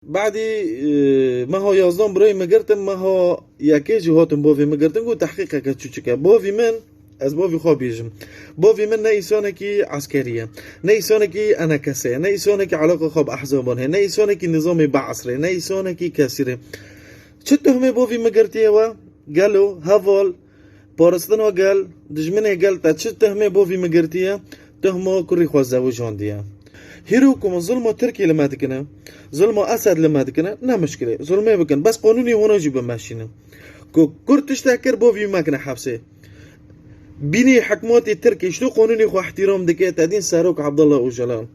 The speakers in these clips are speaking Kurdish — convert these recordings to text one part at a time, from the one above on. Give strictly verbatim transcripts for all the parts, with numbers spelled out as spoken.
Badî, e, meha yazdan birayê min girtin, meha yekê jî hatin bavê min girtin, got, "Tehqîqeke çûçike." Bavî min, ez bavî xwe bêjim. Bavî min ne îsanekî eskerî ye, ne îsanekî enekese ye, ne îsanekî eleqa xwe bi ehzaban heye, ne îsanekî nizamê Be'es re, ne îsanekî kesî re. Çi tuhmê bavî min girtiye we? Gelo, heval, paristina gel, dijminê gel, te çi tuhmê bavî min girtiye? Tuhma kurî xwe zewijandiye. Hîro ku min zulma Tirkî li me dikine, zulma Esed li me dikine, ne mişkilê. Zulmê bikin. Bes qanûnê wana jî bimeşînin. Ku Kurd tiştek kir, bavî me kine hepsê. Bînî hikûmetê Tirkî ji qanûnê xwe ihtîram dike, te dîn Serok Abdullah Ocalan.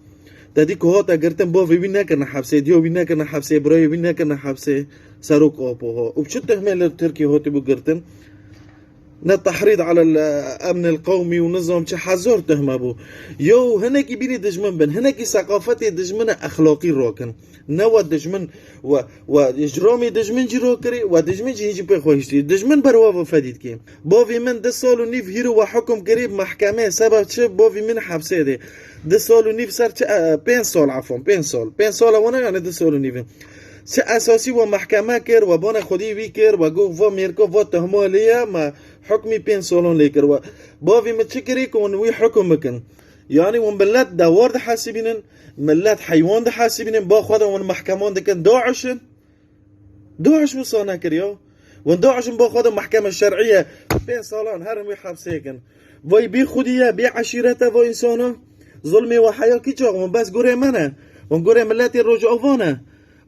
Te dî ku hate girtin, bavê wî nekirine hepsê, diya wî nekirine hepsê, birayê wî nekirine hepsê, Serok Apo ha. Û bi çi tuhmê li Tirkî hatibû girtin? Ne tehrîd alel emnil qewmî û nizam çi hezar tuhme bû. Yo, hinekî bînî dijmin bin, hinekî seqafetê dijmine exlaqî rakin. Ne we dijmin, we, we icramê dijmin jî rakirî, we dijmin jî hîn jî pê xwe hiştî. Dijmin ber we ve fedî dikê. Bavî min du sal û nîv hîro we hukum kirî bi mehkemê, sebeb çi? Bavî min hepsê de. Du sal û nîv ser çi, e, pênc sal, efon, pênc sal. Pênc sala wana, yani du sal û nîv in. Çi esasî we mehkeme kir, we bana xwedî wî kir, we got, "Va mêrka va tuhma lê ye, me hukmî pênc salan lê kir." We bavî min çi kirî ku hûn wî hukum bikin? Yani hûn millet dewar dihesibînin, millet heywan dihesibînin, ba xwe de hûn mehkeman dikin, DAIŞ in? DAIŞ wisa nekir ya. Hûn DAIŞ in, ba xwe de mehkeme şer'î ye, pênc salan herin wî hepsê kin. Vay bê xwedî ye, bê eşîret e va însana. Zulmê we heya kî çax? Hûn bes gurê me ne. Hûn gurê miletê Rojava ne.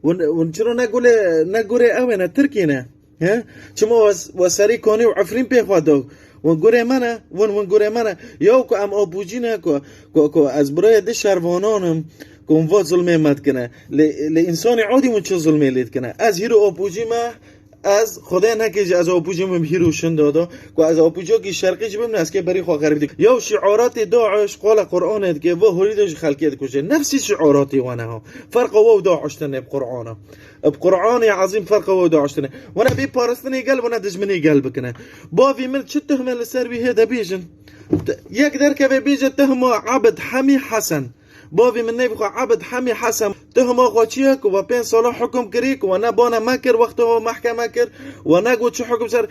Hûn, hûn çira ne gurê, ne gurê ew ê ne, Tirkî ne? He? Çima we, we serî Kanî û Efrîn pê xwe da? Hûn gurê me ne? Hûn, hûn gurê me ne? Ya ku em apûcî ne ku, ku, ku ez birayê di şervanan im, ku hûn va zulmê me dikine. Lê, lê însanê adî hûn çi zulmê lê dikine? Ez hîro apûcî me, ez Xwedê neke jî ez apûcî me hîro şinda da, ku ez apûcakî şerqî jî bim, ez kê berî xwe xerîb dik. Ya şiaratê DAIŞ, qala Qur'anê dike, va holî de ji xelkê dikuje. Nefsî şiaratê wane ha. Ferqa we û DAIŞ tine bi Qur'ana. Bi Qur'anê ezîm ferqa we û DAIŞ tine. Wana bê paristinê gel, wana dijminê gel bikine. Bavî min çi tuhme li ser wî hê de bêjin? Te-, yek derkeve bêje tuhma Abid Hemî Hesen. Bavî min nêvî xwe Abid Hemî Hesen. Tuhma xwe çi ye ku we pênc sala hukum kirî, ku we ne bana me kir, wexta we mehkeme kir, we negot çi hukum ser.